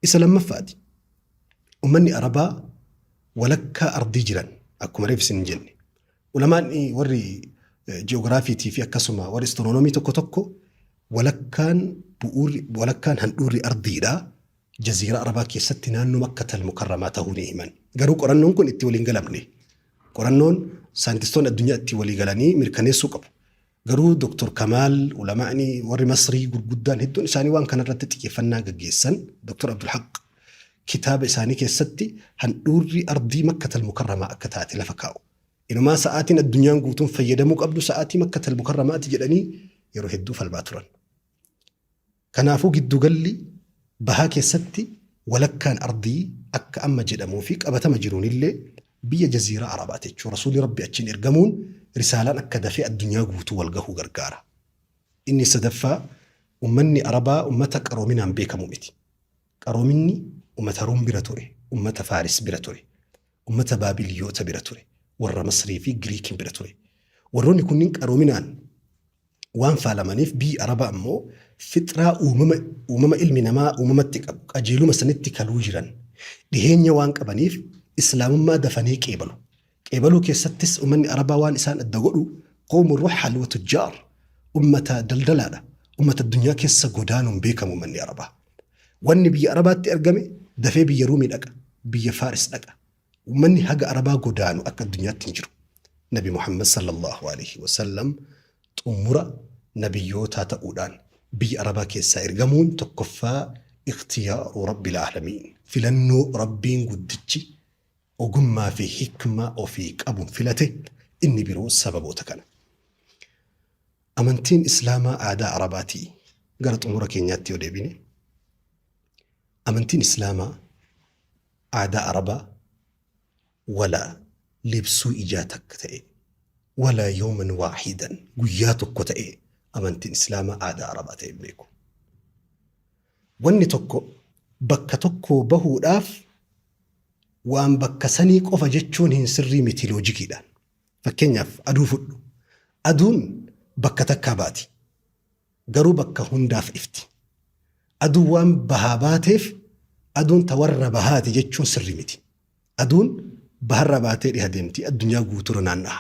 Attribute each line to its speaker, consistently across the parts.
Speaker 1: Isa lammaffaati. Ummanni Arabaa walakkaa ardii jiran akkuma reef isin jenne. Ulamaan warri ji'oogiraafiitii fi akkasuma warri istiroonoomii tokko tokko walakkaan bu'uurri walakkaan handhuurri ardiidha jaziiraa Arabaa keessatti naannoo Makkatal Mukarramaa ta'uu ni himan. Garuu qorannoon kun itti waliin galamne. Qorannoon saayintistoonni addunyaa itti walii galanii mirkaneessuu qabu. Garuu Dr. Kamaal, ulamaa'ni warri Masrii gurguddaan hedduun isaanii waan kanarratti xiyyeeffannaa gaggeessan. Dr. Abdulhaq kitaaba isaanii keessatti handhuurri ardii Makkatal Mukarramaa akka taate lafa kaa'u. Inumaa sa'aatiin addunyaan guutuun fayyadamuu qabdu sa'aatii Makkatal Mukarramaati jedhanii yeroo hedduu falmaa turan. Kanaafuu giddugalli bahaa keessatti walakkaan ardii akka amma jedhamuu fi qabatama jiruunillee biyya jaziiraa Arabaati jechuudha. Rasuulli Rabbi achiin ergamuun risaalaan akka dafee addunyaa guutuu wal gahuu gargaara. Inni sadaffaa ummanni Arabaa ummata qaroominaan beekamu miti. Qaroominni ummata Ruum bira ture, ummata Faaris bira ture, ummata Baabiliyoota bira ture, warra Masrii fi Giriikiin bira ture. Warroonni kunniin qaroominaan waan faalamaniif biyyi Arabaa ammoo fixraa uumama uumama ilmi namaa uumamatti qabu qajeeluma sanitti kaluu jiran dhiheenya waan qabaniif Islaamummaa dafanii qeebalu. Qeebaluu keessattis ummanni Arabaa waan isaan adda godhu qawmu ruhal wa tujjaar ummata daldalaadha. Ummata addunyaa keessa godaanuun beekamu ummanni Arabaa. Wanni biyya Arabaatti argame dafee biyya Ruumii dhaqa, biyya Faaris dhaqa. Ummanni haga Arabaa godaanu akka addunyaatti hin jiru. Nabi Muhammad sallallahu alaihi wasallam xumura nabiyyootaa ta'uudhaan biyya Arabaa keessaa ergamuun tokkoffaa ikhtiyaaru Rabbil aalamiin filannoo Rabbiin guddichi ogummaa fi hikmaa ofii qabuun filate inni biroo sababoota kana. Amantiin Islaamaa aadaa Arabaatii gara xumura keenyaatti yoo deebine amantiin Islaamaa aadaa Arabaa walaa libsuu ijaa takka ta'e walaa yooman waahidan guyyaa tokko ta'e amantiin Islaamaa aadaa Arabaa ta'e hin beeku. Wanni tokko bakka tokkoo bahuudhaaf waan bakka sanii qofa jechuun hin sirrii miti loojikiidhaan. Fakkeenyaaf aduu fudhu. Aduun bakka takkaa baati. Garuu bakka hundaaf ifti. Aduun waan bahaa baateef aduun ta warra bahaati jechuun sirrii miti. Aduun baharraa baatee dhiha deemti addunyaa guutuurra naanna'a.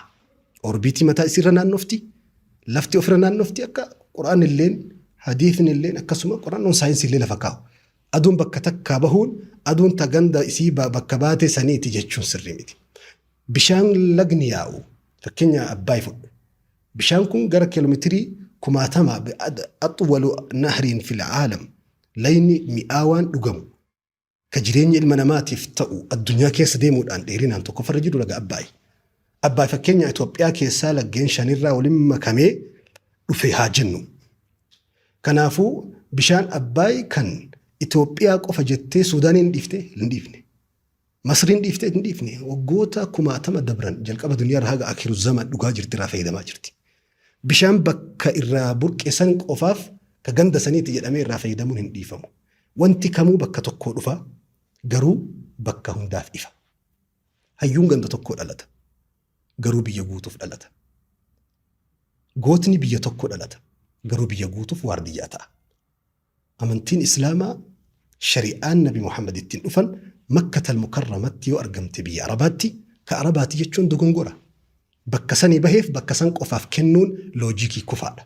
Speaker 1: Orbiitii mataa isiirra naannofti, lafti ofirra naannofti akka Qur'aanni illeen hadiisni illeen akkasuma qorannoon saayinsii illee lafa kaa'u. Aduun bakka takkaa bahuun aduun ta ganda isii bakka baatee saniiti jechuun sirrii miti. Bishaan lagni yaa'u fakkeenya Abbaay fudhu. Bishaan kun gara kiiloomeetirii kumaatama axwalu nahriin fil aalam layni mi'aawaan dhugamu ka jireenya ilma namaatiif ta'u addunyaa keessa deemuudhaan dheerinaan tokkoffarra jiru laga Abbaay. Abbaay fakkeenya Itoophiyaa keessaa laggeen shanirraa waliin makamee dhufe haa jennu. Kanaafuu bishaan Abbaay kan Itoophiyaa qofa jettee Suudaaniin dhiifte hin dhiifne. Masriin dhiiftee hin dhiifne waggoota kumaatama dabran jalqaba duniyaa irraa haga akhiru zaman dhugaa jirti irraa fayyadamaa jirti. Bishaan bakka irraa burqe san qofaaf ka ganda saniiti jedhamee irraa fayyadamuun hin dhiifamu. Wanti kamuu bakka tokkoo dhufa garuu bakka hundaaf ifa. Hayyuun ganda tokkoo dhalata garuu biyya guutuuf dhalata. Gootni biyya tokkoo dhalata garuu biyya guutuuf waardiyyaa ta'a. Amantiin Islaamaa shari'aan Nabi Muhammad ittiin dhufan Makkatal Mukarramatti yoo argamte biyya Arabaatti ka Arabaati jechuun dogongora. Bakka sanii baheef bakka san qofaaf kennuun loojikii kufaadha.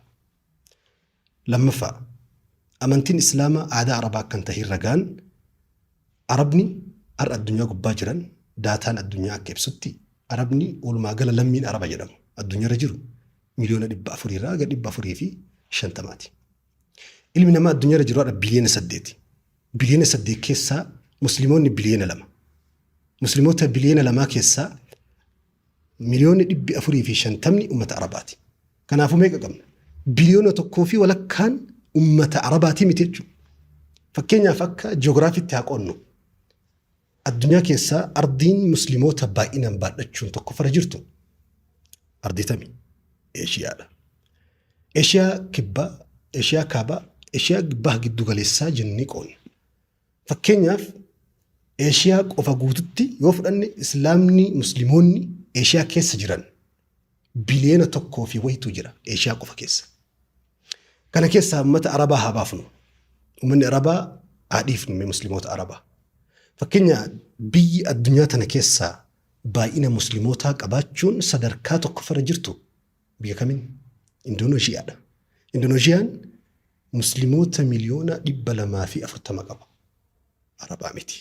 Speaker 1: Lammaffaa, amantiin Islaamaa aadaa Arabaa akka hin tahin ragaan Arabni har'a addunyaa gubbaa jiran daataan addunyaa akka ibsutti Arabni walumaa gala lammiin Araba jedhamu addunyaarra jiru miliyoona 400 irraa haga 450ti. Ilmi namaa addunyaarra jiru har'a biliyoona 8. Biliyoona 8 keessaa musliimoonni biliyoona 2. Musliimoota biliyoona 2 keessaa miliyoonni 450 ummata Arabaati. Kanaafuu meeqa qabna? Biliyoona tokkoo fi walakkaan ummata Arabaatii miti jechuudha. Fakkeenyaaf akka ji'oogiraafiitti haa qoodnu. Addunyaa keessaa ardiin musliimoota baay'inaan baadhachuun tokkoffarra jirtu ardii tami? Eeshiyaadha. Eeshiyaa kibbaa, Eeshiyaa kaabaa, Eeshiyaa baha giddu galeessaa jennee qoodna. Fakkeenyaaf Eeshiyaa qofa guututti yoo fudhanne Islaamni musliimoonni Eeshiyaa keessa jiran biliyoona tokkoo fi wayitu jira Eeshiyaa qofa keessa. Kana keessaa uummata Arabaa haa baafnu. Uummanni Arabaa Haa dhiifnu mee Muslimoota Arabaa. Fakkeenya biyyi addunyaa tana keessaa baay'ina Muslimootaa qabaachuun sadarkaa tokkoffarra jirtu biyya kamiin? Indooneeshiyaadha. Indooneeshiyaan Muslimoota miliyoona 240 qaba. Arabaa miti.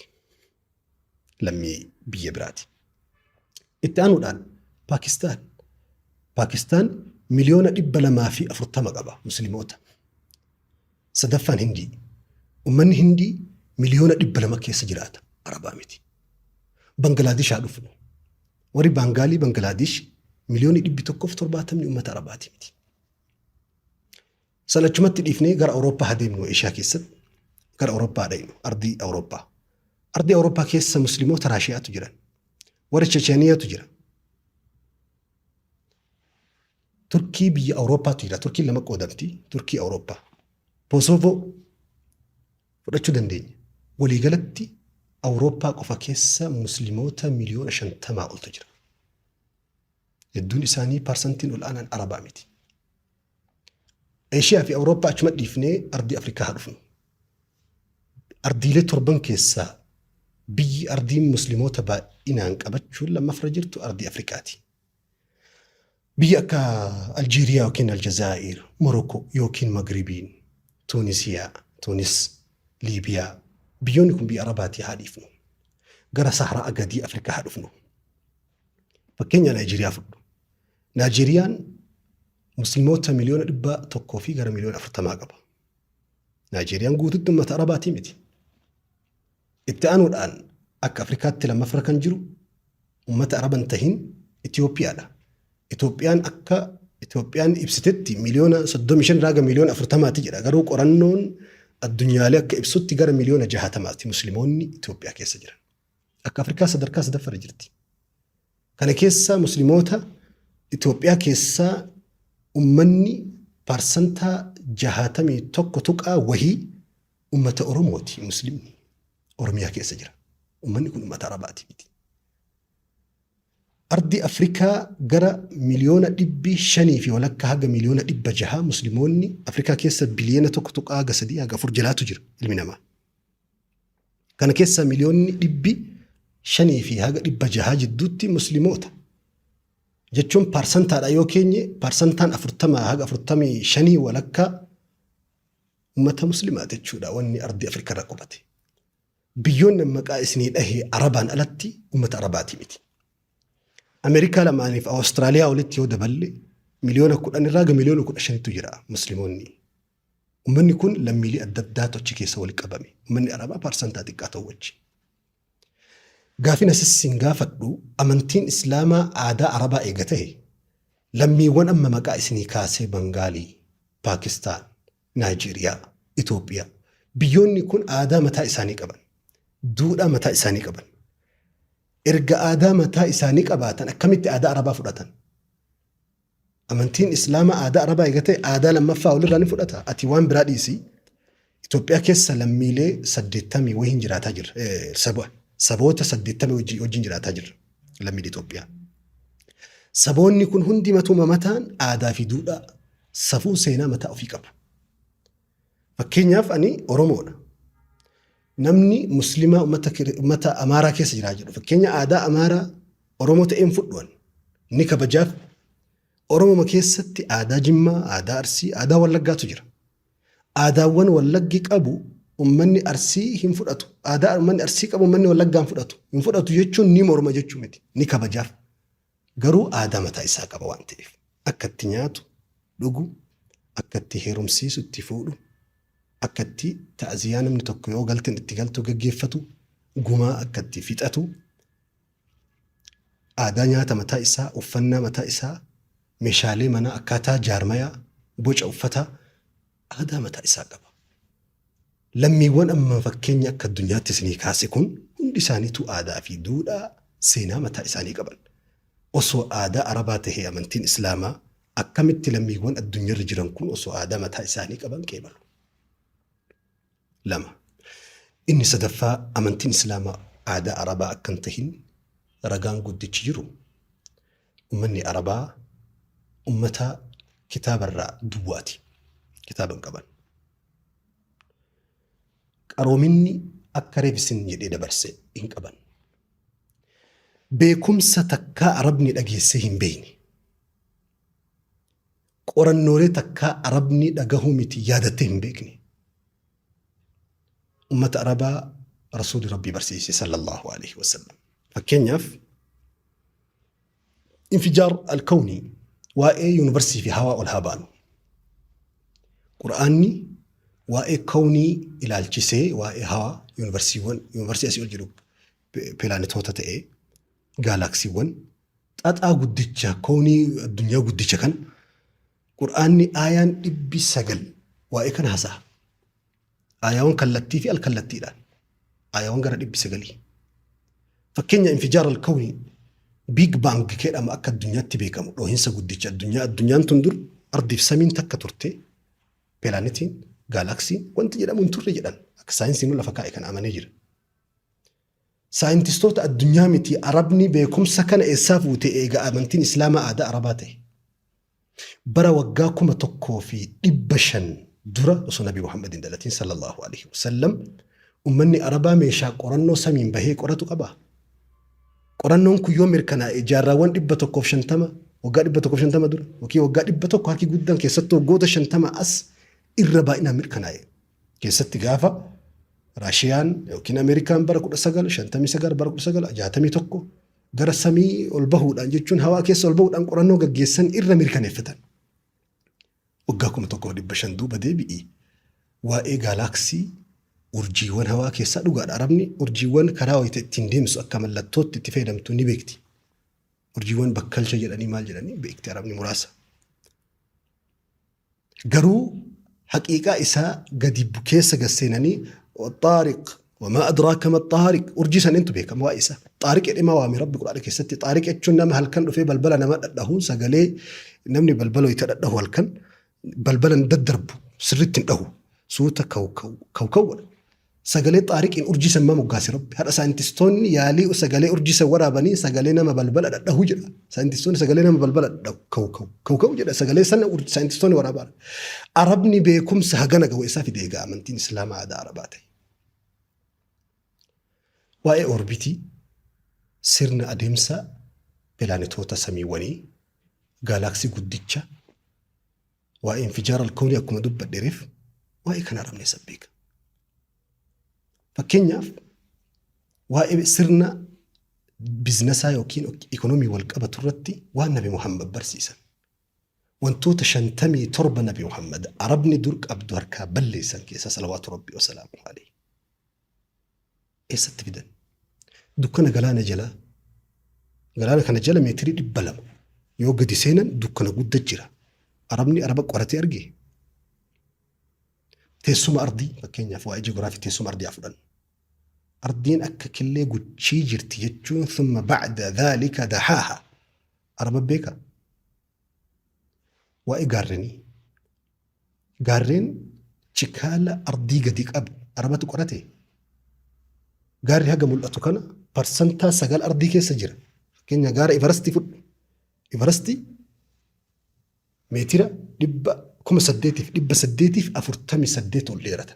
Speaker 1: Lammii biyya biraati. Itti aanuudhaan Paakistaan. Paakistaan miliyoona 240 qaba Muslimoota. Sadaffaan Hindii. Ummanni Hindii miliyoona 200 keessa jiraata. Arabaa miti. Bangalaadish haa dhufnu. Warri Baangaalii Bangalaadish miliyoonni 170 ummata Arabaati miti. San achumatti dhiifnee gara Awurooppaa haa deemnu Eeshiyaa keessatti. Gara Awurooppaa haa dhaynu. Ardii Awurooppaa. Ardii Awurooppaa keessa Musliimoota Raashiyaatu jiran. Warra Checheniyaatu jira. Turkii biyya Awurooppaatu jira. Turkiin lama qoodamti. Turkii Awurooppaa. Kosoovoo fudhachuu dandeenya. Waliigalatti Awurooppaa qofa keessa Musliimoota miliyoona 50 oltu jira. Hedduun isaanii parsantiin ol aanaan Arabaa miti. Eeshiyaa fi Awurooppaa achuma dhiifnee ardii Afrikaa haa dhufnu. Ardiilee torban keessaa biyyi ardiin Musliimoota baay'inaan qabachuun lammafra jirtu ardii Afrikaati. Biyya akka Aljeeriyaa yookiin Aljazaa'ir, Morokoo yookiin Magribiin, Tuunisiyaa, Tuunis, Liibiyaa, biyyoonni kun biyya Arabaatii haa dhiifnu. Gara Sahraa gadii Afrikaa haa dhufnu. Fakkeenya Naayijeeriyaa fudhu. Naayijeeriyaan Musliimoota miliyoona 100 fi gara miliyoona 40 qaba. Naayijeeriyaan guututti uummata Arabaatii miti. Itti aanuudhaan akka Afrikaatti lammaffara kan jiru ummata Araba hin tahin Itoophiyaadha. Itoophiyaan akka Itoophiyaan ibsitetti miliyoona 35 irraa haga miliyoona 40ti jedha. Garuu qorannoon addunyaalee akka ibsutti gara miliyoona 60ti Muslimoonni Itoophiyaa keessa jiran. Akka Afrikaa sadarkaa sadaffarra jirti. Kana keessa Muslimoota Itoophiyaa keessaa ummanni parsantaa 61 tuqaa wahii ummata Oromooti Muslimni Oromiyaa keessa jira. Ummanni kun ummata Arabaati miti. Ardi Afrikaa gara miliyoona 550 haga miliyoona 600 Muslimoonni Afrikaa keessa biliyoona tokko tuqaa haga sadii haga afur jalaatu jira ilmi namaa. Kana keessa miliyoonni 500 fi haga 600 jidduutti Muslimoota. Jechuun parsantaadha yoo keenye parsantaan 40 haga 45 walakkaa ummata muslimaati jechuudha wanni ardii Afrikaa irra qubate. Biyyoonni maqaa isinii dhahe Arabaan alatti ummata Arabaati miti. Ameerikaa lamaaniif Awustiraaliyaa walitti yoo daballe miliyoona 10 irraa ga miliyoona 15tu jira musliimoonni. Ummanni kun lammiilee adda addaatu achi keessa wal qabame. Ummanni Arabaa parsantaa xiqqaa ta'u wajji. Gaafin asis sin gaafadhu amantiin Islaamaa aadaa Arabaa eega tahe lammiiwwan amma maqaa isinii kaasee Bangaalii, Paakistaan, Naayijeeriyaa, Itoophiyaa biyyoonni kun aadaa mataa isaanii qaban. Duudhaa mataa isaanii qaban. Erga aadaa mataa isaanii qabaatan akkamitti aadaa Arabaa fudhatan? Amantiin Islaamaa aadaa Arabaa eega ta'e aadaa lammaffaa walirraa ni fudhata. Ati waan biraa dhiisi. Itoophiyaa keessa lammiilee saddeettamii wayiin jiraataa jirra. Saba, saboota saddeettamii wajjin jiraataa jirra. Lammiilee Itoophiyaa. Saboonni kun hundi matuma mataan aadaa fi duudhaa, safuu seenaa mataa ofii qabu. Fakkeenyaaf ani Oromoodha. Namni Muslimaa ummata Amaaraa keessa jiraa jedhu. Fakkeenya aadaa Amaaraa Oromoo ta'een fudhu ani. Ni kabajaaf. Oromoma keessatti aadaa Jimmaa, aadaa Arsii, aadaa Wallaggaatu jira. Aadaawwan Wallaggi qabu ummanni Arsii hin fudhatu. Aadaa ummanni Arsii qabu ummanni Wallaggaa hin fudhatu. Hin fudhatu jechuun ni morma jechuu miti. Ni kabajaaf. Garuu aadaa mataa isaa qaba waan ta'eef. Akka itti nyaatu, dhugu, akka itti heerumsiisu, itti fuudhu, akka itti ta'ziyaa namni tokko yoo galteen itti galtu gaggeeffatu, gumaa akka itti fixatu, aadaa nyaata mataa isaa, uffannaa mataa isaa, meeshaalee manaa, akkaataa jaarmayaa, boca uffataa, aadaa mataa isaa qaba. Lammiiwwan amma fakkeenya akka addunyaatti isinii kaase kun hundi isaaniituu aadaa fi duudhaa seenaa mataa isaanii qaban. Osoo aadaa Arabaa tahee amantiin Islaamaa akkamitti lammiiwwan addunyarra jiran kun osoo aadaa mataa isaanii qaban qeebalu? 2. Inni sadaffaa amantiin Islaamaa aadaa Arabaa akka hin tahin ragaan guddichi jiru ummanni Arabaa ummata kitaabarraa duwwaati. Kitaaba hin qaban. Qaroominni akka reef isin jedhee dabarse hin qaban. Beekumsa takkaa Arabni dhageessee hin beeyne. Qorannoolee takkaa Arabni dhagahuu miti yaadattee hin beekne. Ummata Arabaa Rasuuli Rabbii barsiise sallallahu alaihi wasallam. Fakkeenyaaf infijaar alkawnii waa'ee yuunivarsii fi hawaa ol haa baanu. Qur'aanni waa'ee kawnii ilaalchisee waa'ee hawaa yuunivarsiiwwan yuunivarsii asii ol jiru pilaanetoota ta'ee gaalaaksiiwwan xaxaa guddicha kawnii addunyaa guddicha kan Qur'aanni aayaan 900 waa'ee kana hasa'a. Aayaawwan kallattii fi alkallattiidhaan. Aayaawwan gara 900. Fakkeenya infijaar alkawnii Big Bang jedhama akka addunyaatti beekamu dhoohinsa guddicha addunyaa addunyaan tun dur ardiif samiin takka turte pilaanitiin gaalaaksiin wanti jedhamu hin turre jedhan akka saayinsiin lafa kaa'e kan amanee jira. Saayintistoota addunyaa miti Arabni beekumsa kana eessaa fuute eega amantiin Islaamaa aadaa Arabaa ta'e. Bara waggaa 1500 dura osoo Nabi Muhammad hin dhalatin sallallahu alaihi wasallam ummanni Arabaa meeshaa qorannoo samiin bahee qoratu qaba. Qorannoon kun yoo mirkanaa'e jaarraawwan 150 waggaa 150 dura yookiin waggaa 100 harki guddaan keessattuu waggoota 50 as irra baay'inaan mirkanaa'e. Keessatti gaafa Raashiyaan yookiin Ameerikaan bara 1959 bara 1961 gara samii ol bahuudhaan jechuun hawaa keessa ol bahuudhaan qorannoo gaggeessan irra mirkaneeffatan. Waggaa 1500 duuba deebi'i waa'ee gaalaaksii urjiiwwan hawaa keessaa dhugaadha. Arabni urjiiwwan karaa wayita ittiin deemsu akka mallattootti itti fayyadamtu ni beekti. Urjiiwwan bakkalcha jedhanii maal jedhanii beekti Arabni muraasa. Garuu haqiiqaa isaa gadi keessa gad seenanii xaariq wamaa adraaka ma xaariq urjii san intu beekama waa'ee isaa. Xaariq jedhee maa waame Rabbi Qur'aana keessatti xaariq jechuun nama halkan dhufee balbala nama dhadhahu sagalee namni balbala wayita dhadhahu halkan balbala hin daddarbu sirriitti hin dhahu suuta kaw kaw kaw kaw godha. Sagalee xaariqiin urjii san maa moggaase Rabbi? Har'a saayintistoonni yaalii sagalee urjii san waraabanii sagalee nama balbala dhadhahu jedha. Saayintistoonni sagalee nama balbala dhadhahu kaw kaw kaw kaw jedha sagalee sana saayintistoonni waraabaa. Arabni beekumsa hagana gahu eessaa fide egaa amantiin Islaamaa aadaa Arabaa ta'e. Waa'ee oorbitii sirna adeemsa pilaanetoota samiiwwanii gaalaaksii guddicha Waa'ee infijaar alkoonii akkuma dubbadhe reef waa'ee kana arabni eessa beeka. Fakkeenyaaf waa'ee sirna biznasaa yookiin ikonomii wal qabatu irratti waan Nabi Muhammad barsiisan. Wantoota 57 Nabi Muhammad Arabni dur qabdu harkaa balleessan keessaa salawaatu Rabbii wasalaamu alayhi. Eessatti fidan? Dukkana galaana jalaa. Galaana kana jala meetirii 200 yoo gadi seenan dukkana gudda jira. Arabni Araba qoratee arge. Teessuma ardii fakkeenyaaf waa'ee ji'oogiraafii teessuma ardii haa fudhannu. Ardiin akka killee guchii jirti jechuun thumma ba'da dhaalika dahaaha. Araba beeka. Waa'ee gaarrenii. Gaarreen chikaala ardii gadi qabu Arabatu qorate. Gaarri haga mul'atu kana parsantaa 9 ardii keessa jira. Fakkeenya gaara Ivarastii fudhu. Ivarastii meetira 8,848 ol dheerata.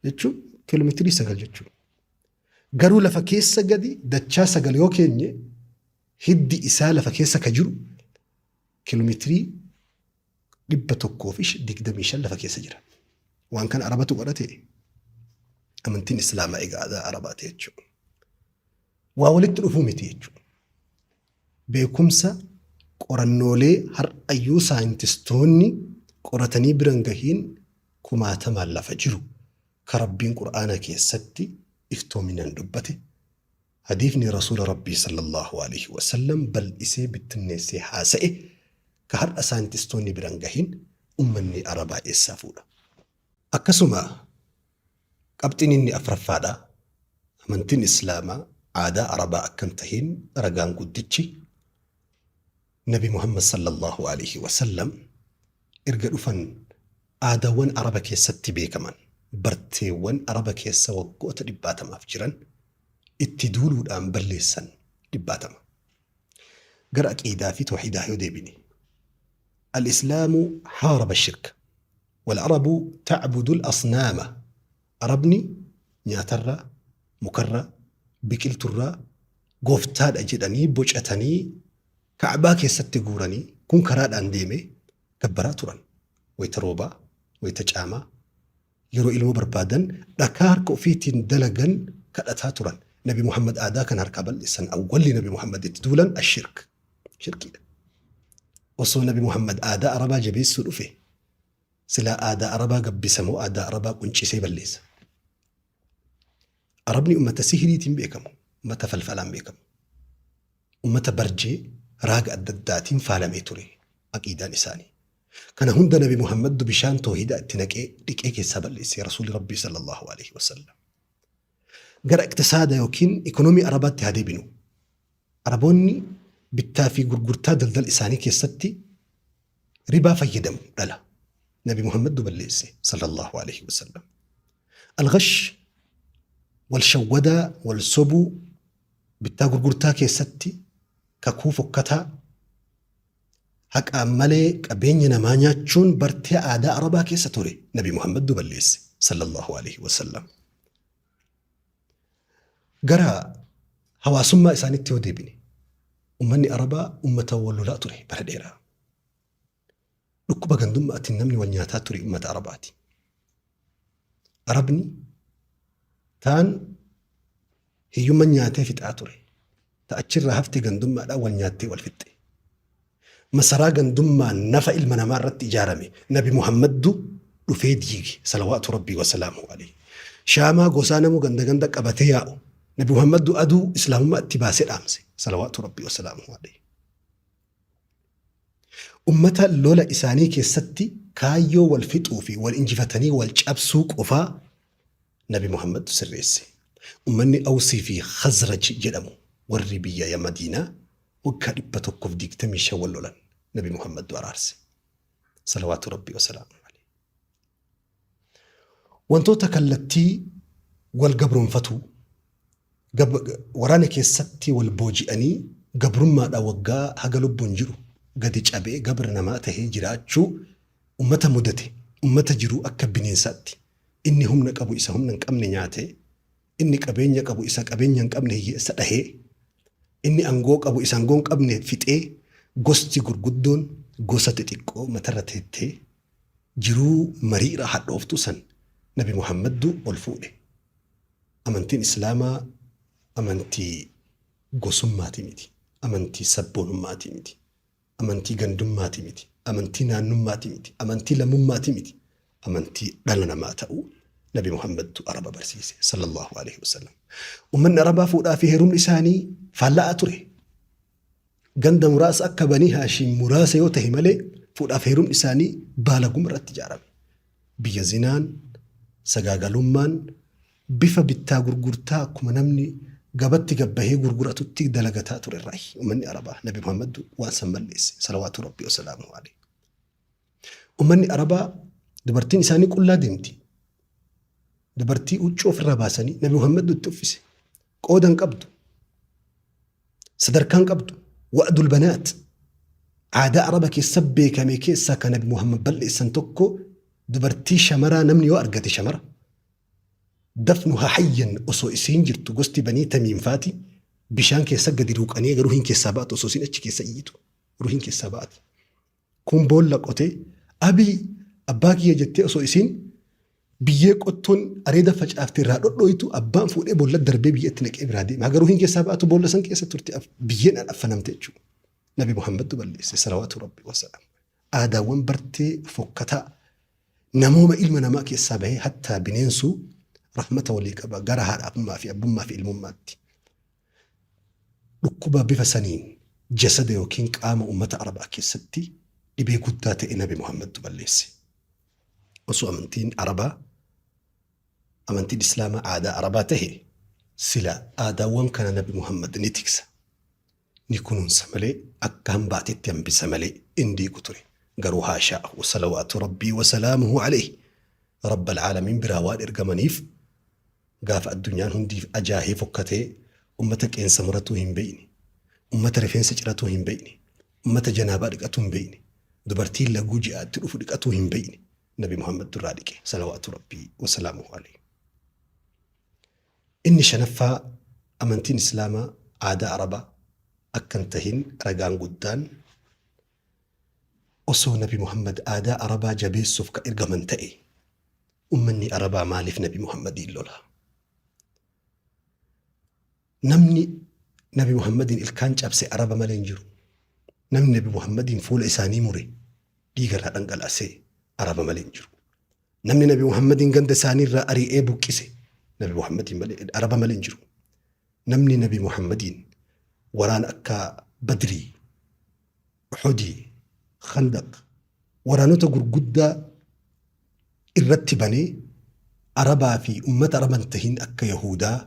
Speaker 1: Jechuun kiiloomeetirii 9 jechuudha. Garuu lafa keessa gadi dachaa 9 yoo keenye hiddi isaa lafa keessa ka jiru kiiloomeetirii 125 lafa keessa jira. Waan kana Arabatu godhate amantiin Islaamaa egaa aadaa Arabaati jechuudha. Waa walitti dhufuu miti jechuudha. Beekumsa qorannoolee har'ayyuu saayintistoonni qoratanii biran gahiin kumaatamaan lafa jiru ka Rabbiin Qur'aana keessatti iftoominaan dubbate Hadiifni Rasuula Rabbii sallallaahu aleyhi wa sallam bal'isee bittinneessee haasa'e ka har'a saayintistoonni bira hin gahin ummanni Arabaa eessaa fuudha? Akkasuma qabxiin inni afraffaadhaa amantiin Islaamaa aadaa Arabaa akka hin tahin ragaan guddichi Nabi Muhammad sallallaahu aleyhi wa sallam erga dhufan aadaawwan Araba keessatti beekaman, barteewwan Araba keessa waggoota dhibbaatamaaf jiran itti duuluudhaan balleessan dhibbaatama. Gara aqiidaa fi tawhiidaa yoo deebine, Al-Islaamu haaraba shirka, wal-Arabu ta'budu al-asnaama. Arabni nyaatarraa, mukarraa, biqilturraa gooftaadha jedhanii bocatanii Ka'baa keessatti guuranii kun karaadhaan deemee gabbaraa turan. Wayta roobaa, wayta caamaa, yeroo ilmoo barbaadan dhakaa harka ofiitiin dalagan kadhataa turan. Nabi Muhammad aadaa kana harkaa bal'eessan. Awwalli Nabi Muhammad itti duulan ashirk. Shirkiidha. Osoo Nabi Muhammad aadaa Arabaa jabeessuu dhufe silaa aadaa Arabaa gabbisa moo aadaa Arabaa quncisee balleessa? Arabni ummata sihiriitiin beekamu, ummata falfalaan beekamu. Ummata barjee raaga adda addaatiin faalamee ture aqiidaan isaanii. Kana hunda Nabi Muhammaddu bishaan toohidaa itti naqee dhiqee keessaa balleesse Rasuulli Rabbii sallallahu alaihi wasallam. Gara iqtisaada yookiin ikonomii Arabaatti haa deebinu. Araboonni bittaa fi gurgurtaa daldala isaanii keessatti ribaa fayyadamu dhala. Nabi Muhammaddu balleesse sallallahu alaihi wasallam. Al-ghash wal shawwadaa wal sobuu bittaa gurgurtaa keessatti kakuu fokkataa haqaan malee qabeenya namaa nyaachuun bartee aadaa Arabaa keessa ture Nabi Muhammaddu balleesse sallallahu alaihi wasallam. Gara hawaasummaa isaaniitti yoo deebine ummanni Arabaa ummata wal lolaa ture bara dheeraa. Dhukkuba gandummaatiin namni wal nyaataa ture ummata Arabaati. Arabni taan hiyyumman nyaatee fixaa ture. Ta achirraa hafte gandummaadhaan wal nyaattee wal fixxe. Masaraa gandummaan nafa ilma namaa irratti ijaarame Nabi Muhammaddu dhufee diige salawaatu rabbii wasalaamuhu alayhi. Shaamaa gosaa namuu ganda ganda qabatee yaa'u Nabi Muhammaddu aduu islaamummaa itti baasee dhaamse salawaatu rabbii wasalaamuhu alayhi. Ummata lola isaanii keessatti kaayyoo wal fixuu fi wal injifatanii wal cabsuu qofaa Nabi Muhammadtu sirreesse. Ummanni Awsii fi Khazraj jedhamu warri biyya ya Madiinaa waggaa 125 wal lolan. Nabi Muhammadtu araarse. Salawaatu Rabbii wasalaamuhu alayhi. Wantoota kallattii wal gabroomfatuu, waraana keessatti wal booji'anii gabrummaadhaan waggaa haga lubbuun jiru gadi cabee gabra namaa tahee jiraachuu ummata mudate, ummata jiruu akka bineensaatti inni humna qabu isa humna hin qabne nyaatee, inni qabeenya qabu isa qabeenya hin qabne hiyyeessa dhahee, inni angoo qabu isa angoo hin qabne fixee, gosti gurguddoon gosa xixiqqoo matarra teettee jiruu mariira hadhooftuu san Nabi Muhammaddu ol fuudhe. Amantiin Islaamaa amantii gosummaatii miti. Amantii sabboonummaatii miti. Amantii gandummaatii miti. Amantii naannummaatii miti. Amantii lammummaatii miti. Amantii dhala namaa ta'uu Nabi Muhammadtu Araba barsiise sallallahu alaihi wasallam. Ummanni Arabaa fuudhaa fi heerumni isaanii faalla'aa ture. Ganda muraasa akka Banii Haashiim muraasa yoo tahe malee fuudhaaf heerumni isaanii baalaguma irratti ijaarame. Biyya zinaan, sagaagalummaan bifa bittaa gurgurtaa akkuma namni gabatti gabbahee gurguratutti dalagataa ture irraayi ummanni Arabaa Nabi Muhammaddu waan san balleesse salawaatu Rabbii wasalaamuhu alayhi. Ummanni Arabaa dubartiin isaanii qullaa deemti. Dubartii huccuu ofirraa baasanii Nabi Muhammaddu itti uffise. Qooda hin qabdu. Sadarkaa hin qabdu. Wa'dul banaat. Aadaa Araba keessa beekame keessaa kan Nabi Muhammad balleessan tokko dubartii shamaraa namni yoo argate shamara dafnuha hayyan osoo isiin jirtu gosti banii tamiim faati bishaan keessa gadi ruuqanii eega ruhiin keessaa baatu osoo isiin achi keessa iyyitu ruhiin keessaa baati. Kun boolla qotee abii abbaa kiyya jettee osoo isiin biyyee qottoon areeda facaafte irraa dhodhooytu abbaan fuudhee boolla darbee biyya itti naqee biraa deema. Haga ruhiin keessaa baatu boolla san keessa turte biyyeen affanamte jechuudha. Nabi Muhammadtu balleesse salawaatu rabbi wasalaam. Aadaawwan bartee fokkataa namooma ilma namaa keessaa bahee hattaa bineensuu rahmata walii qaba gara haadha abbummaa fi abbummaa fi ilmummaatti. Dhukkuba bifa saniin jasada yookiin qaama ummata Arabaa keessatti dhibee guddaa ta'e Nabi Muhammadtu balleesse. Osoo amantiin Arabaa amantiin Islaamaa aadaa Arabaa tahe sila aadaawwan kana Nabi Muhammad ni tiksa, ni kunuunsa malee akka hambaatitti hambisa malee hin diigu ture. Garuu haashaahu salawaatu Rabbii wa salaamuhu alayhi Rabbal aalamiin biraa waan ergamaniif Gaafa addunyaan hundi ajaahee fokkatee ummata qeensa muratuu hin beeyne, ummata rifeensa ciratuu hin beeyne, ummata janaabaa dhiqatuu hin beeyne, dubartiin laguu ji'aa itti dhufu dhiqatuu hin beeyne Nabi Muhammadtu irraa dhiqe salawaatu Rabbii wasalaamuhu aleyhi. Inni shanaffaa amantiin Islaamaa aadaa Arabaa akka hin tahin ragaan guddaan osoo Nabi Muhammad aadaa Arabaa jabeessuuf ka ergaman ta'e ummanni Arabaa maaliif Nabi Muhammadiin lola? Namni Nabi Muhammadiin ilkaan cabse Araba malee hin jiru. Namni Nabi Muhammadiin fuula isaanii mure dhiiga irraa dhangalaasee Araba malee hin jiru. Namni Nabi Muhammadiin ganda isaanii irraa ari'ee buqqise Nabi Muhammadiin malee Araba malee hin jiru. Namni Nabi Muhammadiin waraana akka Badrii, Uxudii, Khandaq waraanota gurguddaa irratti banee Arabaa fi ummata Araba hin tahin akka Yahuudaa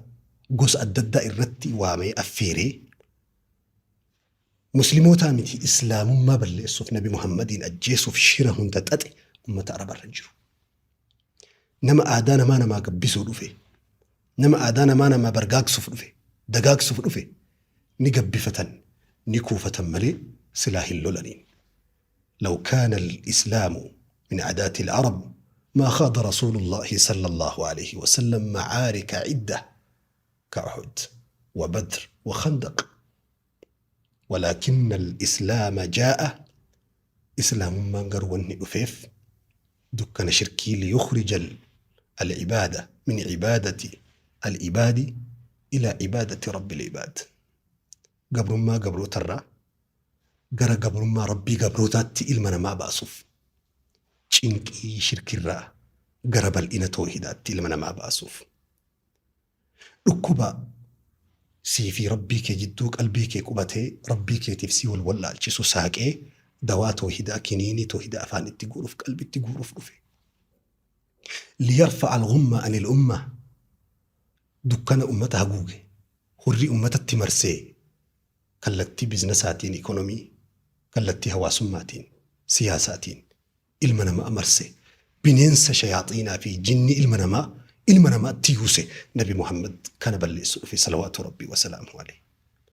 Speaker 1: gosa adda addaa irratti waamee affeeree Muslimootaa miti Islaamummaa balleessuuf Nabi Muhammadiin ajjeesuuf shira hunda xaxe ummata Arabarra hin jiru. Nama aadaa namaa namaa gabbisuu dhufe, nama aadaa namaa namaa bargaagsuuf dhufe, dagaagsuuf dhufe ni gabbifatan, ni kuufatan malee silaa hin lolaniin. Law kaana al-islaamu min aadaati al-arab maa khaada rasuulullaahi sallallaahu alayhi wa sallam macaarika cidda ka Uhud wa Badr wa Khandaq. Walaakinna al-islaama jaa'a Islaamummaan garuu wanni dhufeef dukkana shirkii liyukhrija al-ibaada min ibaadati al-ibaadi ilaa ibaadati rabbil ibaad. Gabrummaa gabrootarraa gara gabrummaa Rabbii gabrootaatti ilma namaa baasuuf cinqii shirkirraa gara bal'ina toohidaatti ilma namaa baasuuf. Dhukkuba sii fi Rabbii kee jidduu qalbii kee qubatee Rabbii keetiif si wal wallaalchisu saaqee dawaa toohidaa kiniinii toohidaa afaan itti guuruuf qalbitti guuruuf dhufe. Liyarfa'a al-ghumma anil umma dukkana ummata haguuge hurrii ummatatti marsee kallattii biznasaatiin ikonomii kallattii hawaasummaatiin siyaasaatiin ilma namaa marse bineensa shayaaxiinaa fi jinni ilma namaa ilma namaatti yuuse Nabi Muhammad kana balleessu dhufe salawaatu Rabbii wasalaamuhu alayhi.